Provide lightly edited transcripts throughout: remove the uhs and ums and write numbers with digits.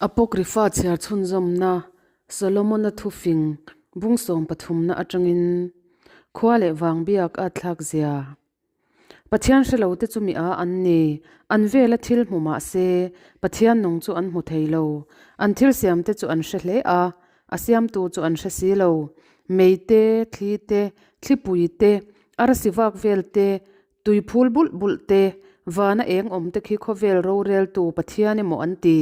Apocrypha chhiar chhunzawmna Solomona thufing bung sawm pathumna atangin khua leh vang biak a thlak zia. Pathian hre lo te chu mi a an ni, an vela thil hmu mah se Pathian nung chu an hmu thei lo. An thil siam te chu an hre hle a, a siamtu chu an hre si lo. Mei te, thli te, thlipui te, arsi vak vel te, Tui phul bulh bulh te, vana eng awm te khi khawvel roreltu Pathian emaw an ti.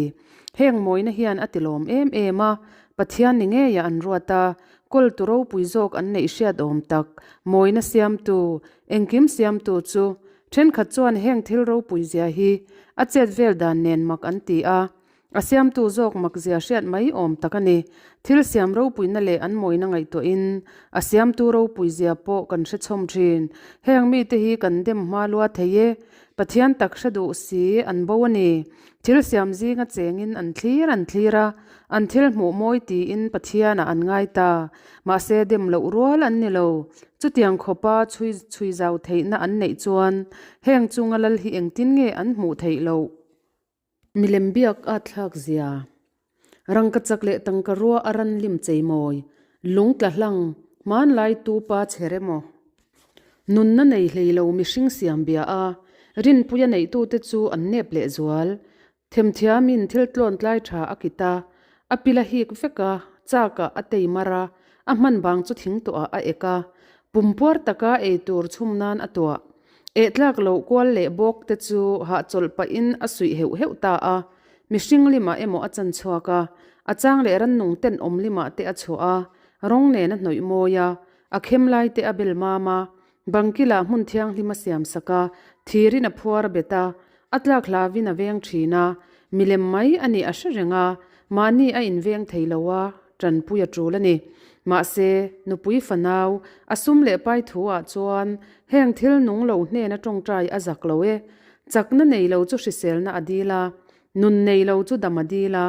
Heng mawina hian a ti lawm em em a, Pathian ni ngeia an ruat a, kawltu ropui zawk an neih hriat awm tak, mawina siamtu, engkim siamtu chu. Thenkhat chuan heng thil ropui zia hi a chet vel dan nen mak an ti a, A siamtu zawk makzia hriat mai awm tak a ni. Thil siam ropuina leh an mawina ngaihtuahin a siamtu ropuizia pawh kan hre chhawm thin. Heng mite hi kan dem hma lua thei e. Pathian tak hre duh si an bo a ni. Thil siam zinga chengin an thlir an thlir a, an thil hmuh mawi tiin Pathianah an ngai ta. Mahse dem loh rual an ni lo. Chutiang khawpa chhui chhui zau theihna an neih chuan heng chunga lal hi engtin nge an hmuh theih loh? Milem biak a thlak zia. Rangka chak leh tangka rua a ran lim chei mawi. Lung tla hlang, hmanlai tu pa chher emaw. Nunna nei hlei lo mihring siam bia a, rinpuia neihtute chu an nep leh zual. Themthiamin thil tlawn tlai tha a kit a, a pil a hik vek a, chak ah a tei mar a, a hman bang chu thing tawh ah a ek a, pumpuar taka ei tur chhum nan a tuah. Ehtlak loh kual leh bawk te chu hahchawlh pahin a suih heuh heuh ta a, mihring limah emaw a chan chhuak a, a chang leh rannung ten awm limah te a chhuah a, rawng nen a hnawih mawi a, a khem lai te a bel mam a, bangkilah hmun thianghlim a siam sak a, thirin a phuar a bet a, a tlak hlavin a veng thin a, milem mai a nih a hre reng a, mahni a inveng thei lo a, Tanpui a tul a ni. Mahse, nupui fanau, a sum leh pai thu ah chuan heng thil nung lo hnena tawngtai a zak lo e. Chakna nei lo chu hriselna a dil a, nun nei lo chu dam a dil a,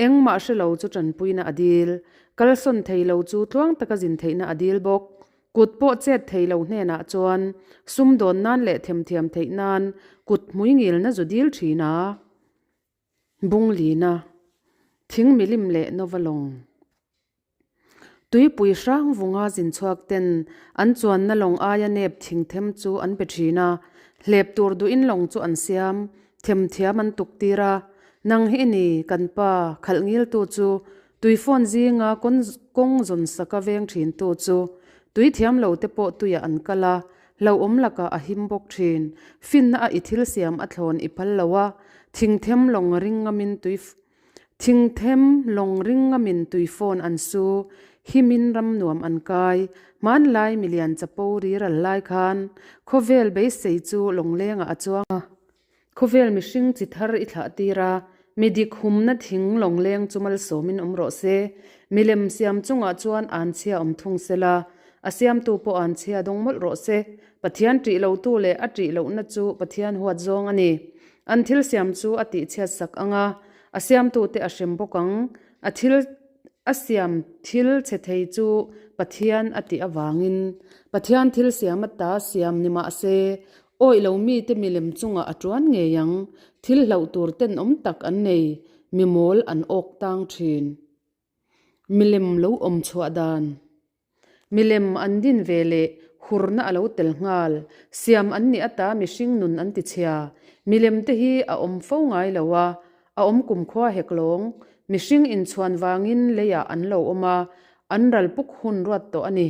engmah hre lo chu tanpuina a dil. Kalsawn thei lo chu tluang taka zin theihna a dil bawk. Kut pawh chet thei lo hnenah chuan sum dawn nan leh themthiam theih nan kut hmui ngilna zu dil thin a. Bunglina, Thing milim leh Nova lawng. Tuipui hrang vunga zin chhuak ten an chuanna lawng aia nep thing them chu an pe thin a, hlep tur duhin lawng chu an siam, themthiam an tuk tir a. Nang hi i ni, kan pa, khalh ngiltu chu, tui phone zinga kawng zawn saka veng thintu chu. Tui thiam lo te pawh tuiah an kal a, Hlauhawm lakah a him bawk thin. Finna a i thil siam a thlawn i phal lo a, thingthem lawng ring ngamin tui Thingthem lawng ring ngamin tui phone an su, himin ram nuam an kai. Hmanlai milian chapo riral lai khan khawvel beisei chu lawnglengah a chuang a. Khawvel mihring chi thar i thlah tir a, mi dik humna thing lawngleng chu malsawmin awm rawh se. Milem siam chungah chuan anchhia awm thung se la, a siamtu pawh anchhia dawng mawlh rawh se. Pathian ṭih lotu leh a ṭih lohna chu Pathian huat zawng a ni. An thil siam chu a tihchhiat sak ang a, a siamtute a hrem bawk ang. A thil a siam thil chhe thei chu Pathian a tih avangin Pathian thil siam ata siam ni mah se, Awih lo mite milem chungah a tuan ngei ang, thil hlauh tur tenawm tak an nei, mi mawl an awk tang thin. Milem lo awm chhuah dan. Milem an din ve leh hurna a lo tel nghal, siam an nih ata mihring nun an ti chhia. Milem te hi a awm fo ngai lo a, a awm kumkhua hek lawng, mihring inchhuan vangin leiah an lo awm a, an ral puk hun ruat tawh a ni.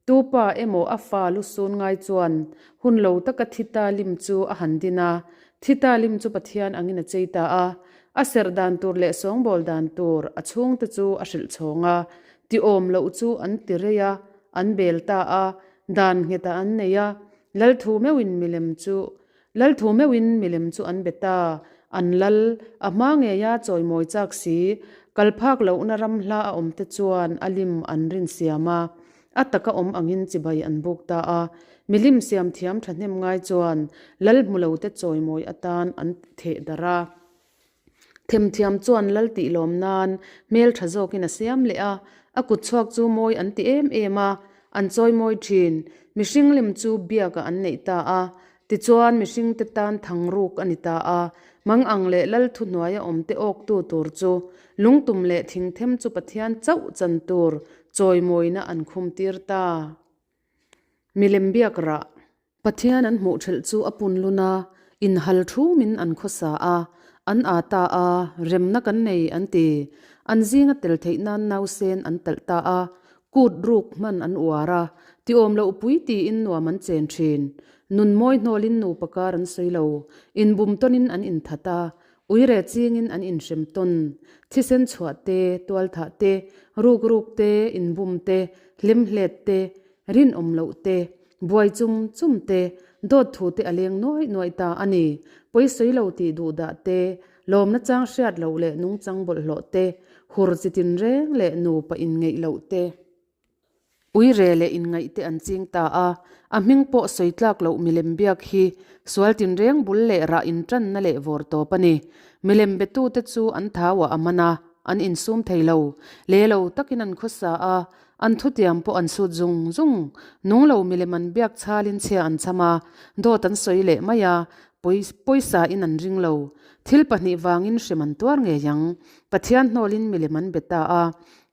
Tu pa emaw a fa lu sun ngai chuan hun lo taka Thita lim chu a han din a, Thita lim chu Pathian angin a chei ta a. A serh dan tur leh sawngbawl dan tur a chhungte chu a hrilh chhawng a, ti awm loh chu an ti rei a, an bel ta a, dan nghetah an nei a, Lalthu meuhin milem chu Lalthu meuhin milem chu an be ta, an lal, a hma ngeia chawimawi chak si, kal phak lohna ram hla a awm te chuan a lim an rin siam a, a taka awm angin chibai an buk ta a. Milim siam thiam thahnem ngai chuan lal hmu lo te chawimawi atan an theh darh a. Themthiam chuan lal tih lawm nan hmel tha zawkin a siam leh a, a kut chhuak chu mawi an ti em em a, an chawimawi thin. Mihring lim chu biakah an neih ta a. Tichuan, mihringte tan thangruk a ni ta a, mangang leh lal thuhnuaia awmte awktu tur chu lungtum leh thingthem chu Pathian chauh chan tur chawimawina an khumtir ta. Milem biak rah. Pathian an hmuh ṭhelh chu a pun lun a, inhal thumin an khawsa a, an â ta a, remna kan nei an ti. An zinga tel theih nan nausen an talh ta a, kut ruk hman an uar a, tiawm loh pui tiin nuam an chen ṭhin. Nun mawi hnawlin nupa kar an sawi lo, inbum tawnin an inthat a, uire chingin an inhrem tawn. Thisen chhuah te, tualthah te, ruk ruk te, inbum te, hlimhlet te, rinawm loh te, Buai chum chum te, dawt thu te a leng nuai nuai ta a ni. Pawi sawi lo tih duh dah te, lawmna chang hriat loh leh nungchang bawlhhlawh te, hur chi tin reng leh nupa inngeih loh te, uire leh inngaih te an ching ta a. A hming pawh sawi tlak loh milem biak hi sual tin reng bul leh rah intanna leh vawr tawp a ni. Milem betute chu an thauah a man a, an insum thei lo. Le lo takin an khawsa a, An thutiam pawh an sut zung zung. Nung lo milem an biak chhalin chhia an cham a, dawt an sawi leh mai a, pawisa in an ring lo. Thil pahnih vangin hrem an tuar ngei ang. Pathian hnawlin milem an be ta a,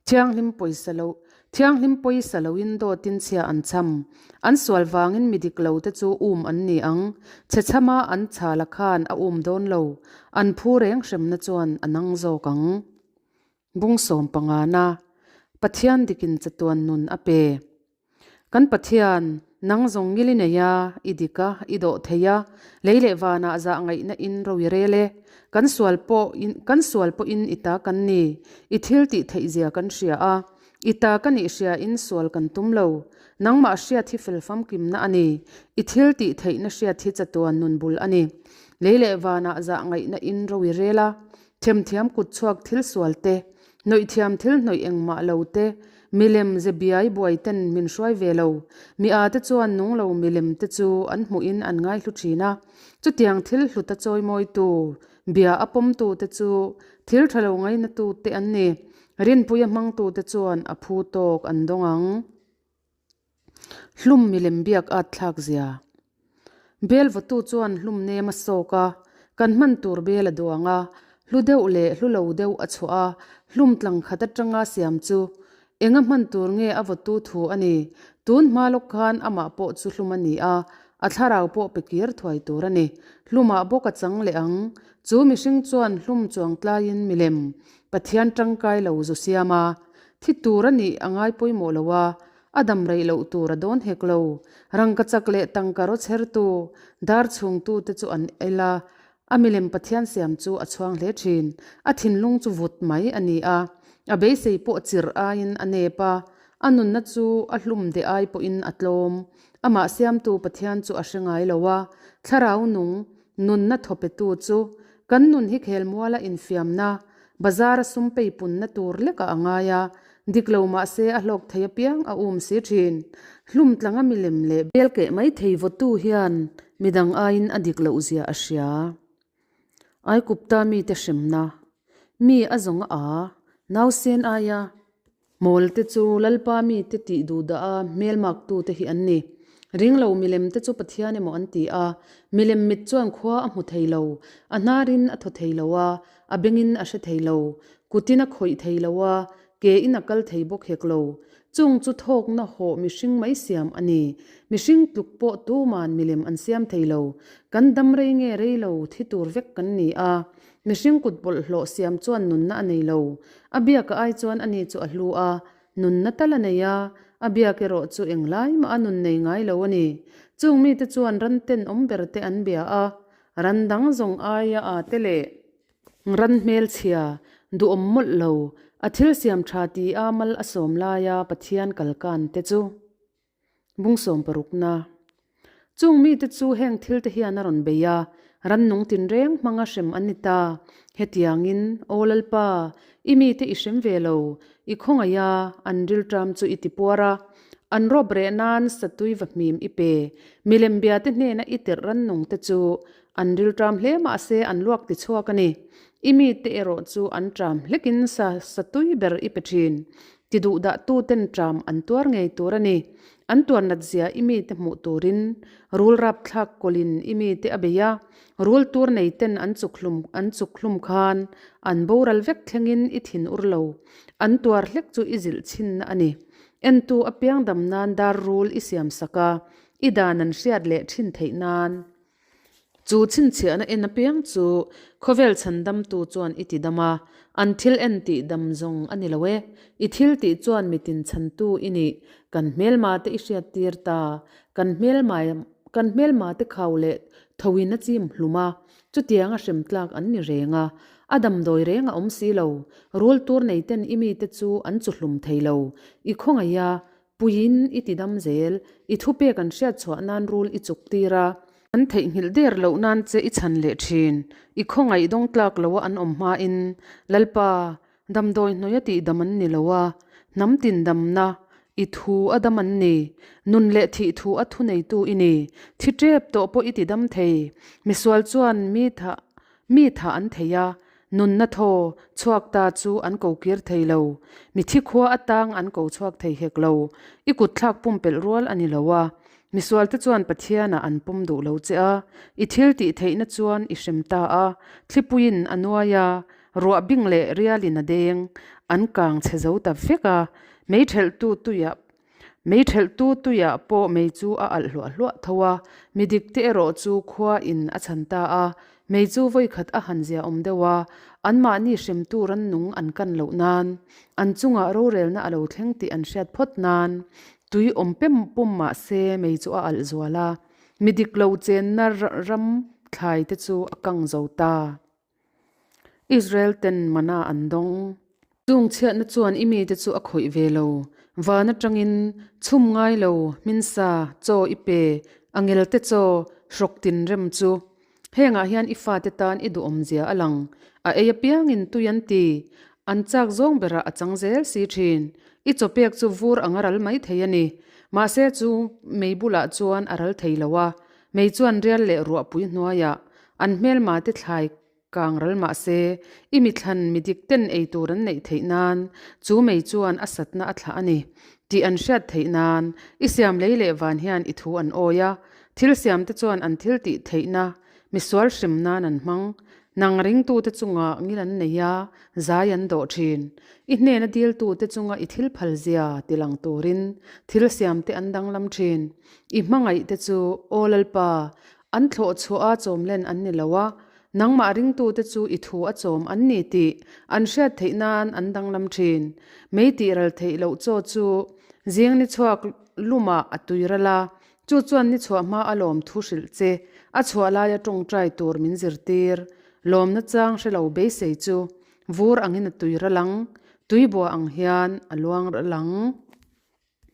thianghlim pawisa lo, thianghlim pawisa loin dawtin chhia an cham. An sual vangin mi dik lo te chu um an ni ang. Chhe chama an chhala khan a um dawn lo. An phu reng hremna chuan a nang zawk ang. Bung sawm pangana, Pathian dikin chatuan nun a pe. Kan Pathian, nang zawng ngil i nei a, i dik a, i dawh thei a, lei leh vanah zah ngaihna in ro i rel e. Kan sual pawh in, kan sual pawhin i ta kan ni, i thil tih theih zia kan hria a, i ta ka nih hria in sual kan tum lo. Nangmah hriat hi fel famkimna a ni, i thil tih theihna hriat hi chatuan nun bul a ni. Lei leh vanah zah ngaihna in ro i rel a, Themthiam kutchhuak thil sual te, hnawih thiam thil hnawih engmah lo te, milem ze biai buai ten min hruai ve lo. Mi a te chuan nung lo milem te chu an hmuhin an ngaihlu thin a. Chutiang thil hluta chawimawitu, bia a pawmtu te chu thil tha lo ngainatu te an ni. Rinpuia hmangtu te chuan a phu tawk an dawng ang. Hlum milem biak at thlak zia. Bel vawtu chuan hlum nem a sawk a, kan hman tur bel a duang a, hlu deuh leh hlu lo deuh a chhuah a, hlum tlang khat atanga siam chu enga hman tur nge a vawtu thu a ni. Tun hma lawk khan amah pawh chu hlum a ni a, a thlarau pawh pe kir thuai tur a ni. Hlumah bawk a chang leh ang. Chu mihring chuan hlum chuang tlaiin milem Pathian tangkai lo zu siam a, thi tur a nih a ngai pawimawh lo a, a dam reih loh tur a dawn hek lo. Rangkachak leh tangka raw chhertu, dar chhungtu te chu an el a, a milem Pathian siam chu a chhuang hle thin. A thinlung chu vut mai a ni a, a beisei pawh chirh aiin a nep a, a nunna chu a hlum deh ai pawhin a tlawm. Amah siamtu Pathian chu a hre ngai lo a, thlarau nung, nunna thawpetu chu Kan nun hi khelmuala infiamna, bazar a sum peipunna tur lekah a ngai a, dik lo mah se a hlawk thei apiang a um si thin. Hlum tlanga milem leh bel keh mai thei vawtu hian midang aiin a dik loh zia a hria. Aikupta mite hremna, mi a zawng a a, nausen aia Mawlte chu Lalpa mite tih duh dah a hmelmaktute hi an ni. Ringlo milemte chu Pathian emaw an ti a, milem mit chuan khua a hmu thei lo, a hnarin a thaw thei lo a, a bengin a hre thei lo, kutin a khawih thei lo a, kein a kal thei bawk hek lo. Chung chu thawkna hawh mihring mai siam a ni. Mihring tluk pawh tuman milem an siam thei lo. Kan dam rei nge rei lo thi tur vek kan ni a, Mihring kut bawlhhlawh siam chuan nunna a nei lo. A biaka ai chuan ani chu a hlu a, nunna tal a nei a, a biak erawh chu englai mah a nun nei ngai lo a ni. Chung mite chuan ran tenawm ber te an bia a, ran dang zawng aia a te leh ran hmelchhia, duhawm mawlh lo, a thil siam tha ti a mal a sawm laia Pathian kalkan te chu. Bung sawm parukna. Chung mite chu heng thil te hian a rawn bei a, rannung tinreng hmanga hrem an ni ta. Hetiangin, Aw Lalpa, i mite i hrem ve lo, i khawngaih a, an rilṭam chu i tipuar a, an rawp reh nan satui va hmim i pe. Milem biate hnena i tirh rannung te chu an rilṭam hle mahse an luak tichhuak a ni. I mite erawh chu an ṭam hlekin sa satui ber i pe ṭhin. Ti duh dah tu ten ṭam an tuar ngei tur a ni. An tuar nat zia i mite hmuh turin rul rapthlak kawlhin i mite a bei a, rul tur nei ten an chukhlum an chukhlum khan an boral vek thlengin i thin ur lo. An tuar hlek chu i zilh chhinna a ni. Entu apiang dam nan dar rul i siam sak a, i dan an hriat leh thin theih nan. Chu chhinchhiahna en apiang chu khawvel chhandamtu chuan i ti dam a, an thil en tih dam zawng a ni lo e. I thil tih chuan mitin chhantu i nih, kan hmelma te i hriat tir ta, kan hmelma kan hmelma te khau leh thoin a chim hlum a, chutiang a hrem tlak an ni reng a, a damdawi reng a awm si lo, rul tur nei ten i mite chu an chu hlum thei lo, i khawngaih a, Puiin i ti dam zel, i thupek an hriat chhuah nan rul i chuk tir a. An theihnghilh der loh nan che i chhan leh thin. I khawngaih dawng tlak lo a an awm hmain, Lalpa, damdawi hnuaia tih dam an ni lo a, hnam tin damna, i thu a dam an ni. Nun leh thih thu a thuneitu i ni. Thi tep tawh pawh i ti dam thei. Misual chuan mi thah Mi thah an thei a, nunna thaw chhuak ta chu an ko kir thei lo. Mithi khua atang an ko chhuak thei hek lo. I kutthlak pumpelh rual a ni lo a. Misualte chuan Pathianah an pawm duh lo che a, i thil tih theihna chuan i hrem ta a, thlipuiin a nuai a, ruah bing leh rialin a deng, an kang chhe zo ta vek a, meithelhtu tuiah Mei thelhtu tuiah pawh mei chu a alh hluah hluah tho a, mi dikte erawh chu khua in a chhan ta a, mei chu vawikhat a han zia awm deuh a, anmahni hremtu rannung an kan loh nan, an chungah rorelna a lo thleng tih an hriat phawt nan, tui awm pem pum mah se mei chu a alh zual a, mi dik lo chenna ram thlai te chu a kang zo ta. Israel ten mana an dawng. Chung chhiatna chuan i mite chu a khawih ve lo. Van atangin chhum ngai lo, hminsa, chaw i pe, a ngelte chaw, hrawk tin rem chu. Hengah hian i fate tan i duhawmzia a lang. A ei apiangin tui an ti. An chak zawng berah a chang zel si thin. I chaw pek chu vur ang a ral mai thei a ni. Mahse chu mei bulah chuan a ral thei lo a. Mei chuan rial leh ruahpui hnuaiah An hmelma te thlai kang ral mah se, i mithlan mi dik ten ei tur an neih theih nan chu mei chuan a satna a thlah a ni tih an hriat theih nan i siam lei leh van hian i thu an awi a, thil siam te chuan an thil tih theihna misual hrim nan an hmang. Nang ringtute chunga ngil an nei a, zai an dawh thin. I hnena diltute chunga i thil phal zia ti lang turin thil siam te an danglam thin. I hmangaih te chu, Aw Lalpa, An thlawh chhuah a chawmlen an ni lo a, nangmah ringtute chu i thu a chawm an ni tih an hriat theih nan an danglam thin. Mei tih ral theih loh chaw chu zing ni chhuak lumah a tui ral a, chu chuan ni chhuah hma a lawm thu hrilh che, a chhuah laia tawngtai tur min zirtir. Lawmna chang hre lo beisei chu vur angin a tui ral ang, tuibua ang hian a luang ral ang.